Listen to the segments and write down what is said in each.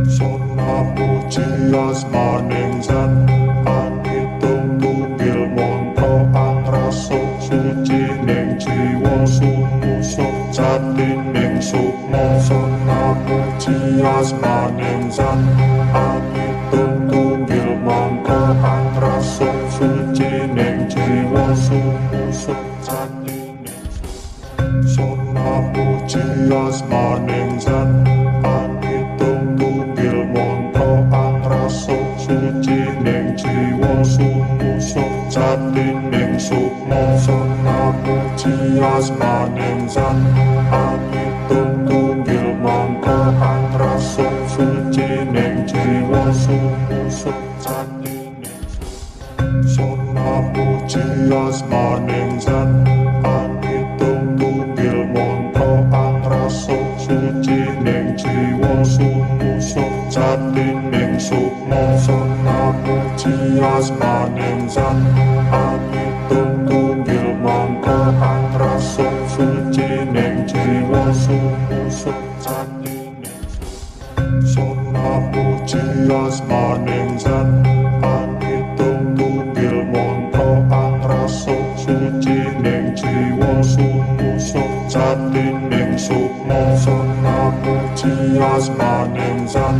Sona puji asmaning zat angitung tunggil mantra angrasuk suci ning jiwa sumusup jatining sukma. Sona puji asmaning zat angitung tunggil mantra angrasuk suci ning jiwa sumusup jatining sukma. Sona puji asmaning zat angitung tunggil mantra angrasuk suci ning jiwa sumusup jatining sukma. Sona puji asmaning zat angitung tunggil mantra angrasuk suci ning jiwa sumusup jatining sukma. Sona puji asmaning zat angitung tunggil mantra angrasuk suci ning jiwa sumusup jatining sukma. Sona puji asmaning zat angitung tunggil mantra angrasuk suci ning jiwa sumusup jatining sukma. Sona puji asmaning zat angitung tunggil mantra angrasuk suci ning jiwa sumusup jatining sukma. Sona puji asmaning zat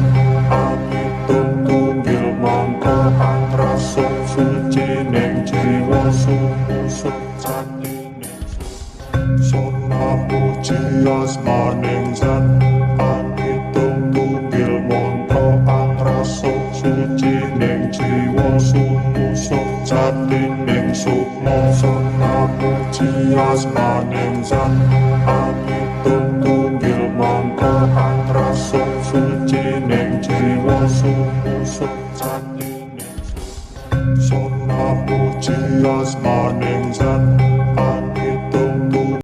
angitung tunggil mantra angrasuk suci ning jiwa sumusup jatining sukma. Sona puji asmaning zat angitung tunggil mantra angrasuk suci ning jiwa sumusup jatining sukma. Sona puji asmaning zat angitung tunggil mantra angrasuk suci ning jiwa sumusup jatining sukma. Sona puji asmaning zat